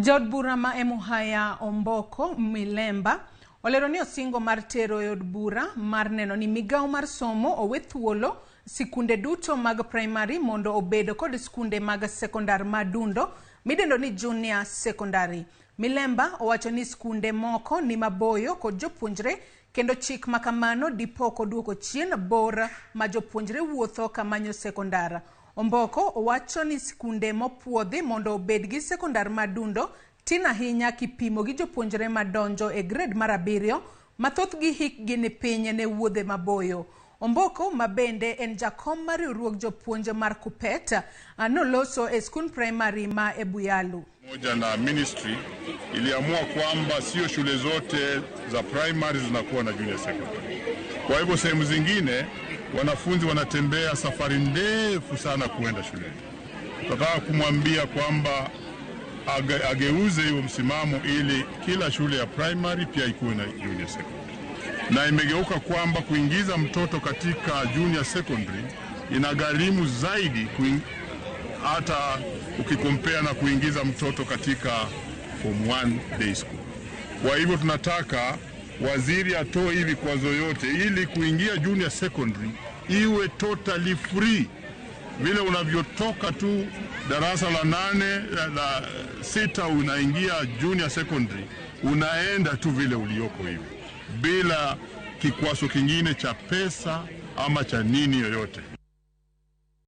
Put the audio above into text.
Jaod bura ma Emuhaya Omboko Milemba olero ni osingo mar tero e od bura mar neno ni migawo mar somo owe thuolo sikunde duto mag primary mondo obed kod skunde mag sekondar madundo midendo ni junior secondary. Milemba owacho ni skunde moko ni maboyo kod jopuonjre kendo chik makamano dipo koduoko chien bor ma jopuonjre wuotho kamanyo sekondar. Omboko owacho ni skunde mopuodhi mondo obed gi sekondar madundo tin ahinya kipimo gi jopuonjre madonjo e grade mar 7 ma thothgi hikgi ni piny ne wuodhe maboyo. Omboko ma bende en jakom mar riwruog jopuonj mar KUPPET noloso e skund primary ma Ebuyalu. Moja na ministry iliamua kwamba sio shule zote za primary zinakuwa na junior secondary. Kwa hivyo sehemu zingine wanafunzi wanatembea safari ndefu sana kuenda shuleni. Tunataka kumwambia kwamba ageuze hiyo msimamo ili kila shule ya primary pia ikuwe na junior secondary. Na imegeuka kwamba kuingiza mtoto katika junior secondary inagharimu zaidi hata ukikompea na kuingiza mtoto katika form 1 day school. Kwa hivyo tunataka waziri atoe hivi vikwazo yote ili kuingia junior secondary iwe totally free. Vile unavyotoka tu darasa la 8, la 6 unaingia junior secondary, unaenda tu vile ulioko hivi bila kikwazo kingine cha pesa ama cha nini yoyote.